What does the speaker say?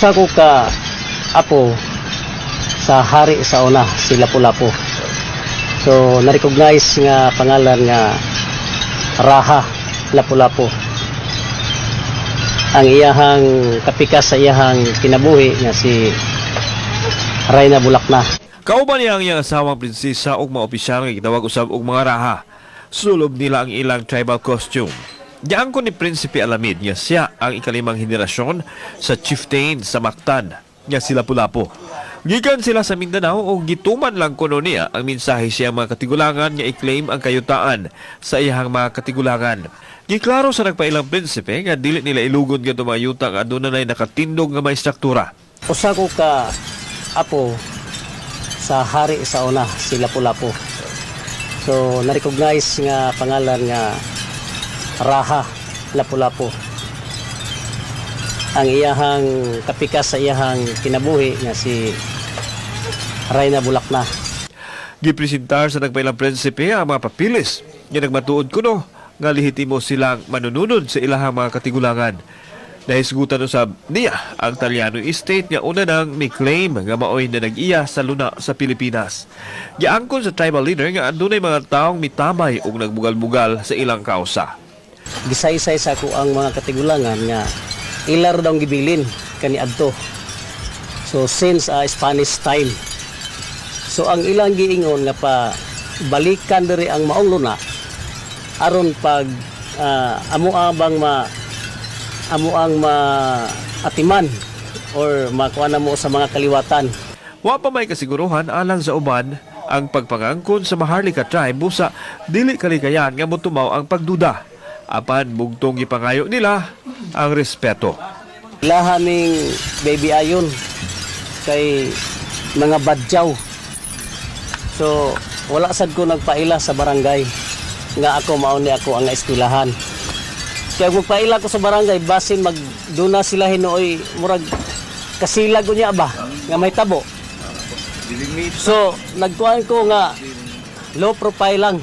Usa ko ka apo sa hari sa una, si Lapu-Lapu. So na-recognize nga pangalan nga Raha Lapu-Lapu. Ang iyahang kapikas sa iyahang kinabuhi nga si Rayna Bulakna. Kauban niya ang iyang asawang prinsesa ug mga opisyal nga gitawag usab og mga raha. Sulob nila ang ilang tribal costume. Giangkon ni Prinsipe Alamid nga siya ang ikalimang henerasyon sa chieftain sa Mactan nga si Lapu-Lapu. Gikan sila sa Mindanao ug gituman lang kuno niya ang mensahe sa iyang mga katigulangan nga i-claim ang kayutaan sa iyang mga katigulangan. Giklaro sa nagpailang prinsipe nga dili nila ilugon kadto mga yuta nga aduna nay nakatindog nga may struktura. Usa ko ka apo sa hari sa una, si Lapu-Lapu. So na-recognize nga pangalan nga Raha Lapu-Lapu. Ang iyahang kapikas sa iyahang kinabuhi nga si Rayna Bulakna. Gipresentar sa nagpailang prinsipe ang mga papilis nga nagmatuod kuno nga lehitimo silang manununod sa ilahang mga katigulangan. Nahisgutan usab niya ang Tallano Estate nga una nang mi-claim nga maoy na nag-iya sa luna sa Pilipinas. Giangkon sa tribal leader nga adunay mga taong mitamay ug nagbugal-bugal sa ilang kausa. Gisaysay sa ako ang mga katigulangan nga ilar daw ang gibilin kaniadto. So since Spanish time. So ang ilang giingon nga pa balikan diri ang maong luna aron pag amo abang ma amo ang maatiman or makuha na mo sa mga kaliwatan. Wa pa may kasiguruhan alang sa uban ang pagpangangkon sa Maharlika Tribe busa dili kalikayan nga motumaw ang pagduda. Apan bugtong gipangayo nila ang respeto. Ilaha ming baby ayon kay mga Badjao. So wala sad ko nagpaila sa barangay nga ako mao ni ako ang eskwelahan. Kaya magpaila ko sa barangay, basin magduna sila hinuoy murag kasilag niya ba nga may tabo. So nagkuhan ko nga low profile lang.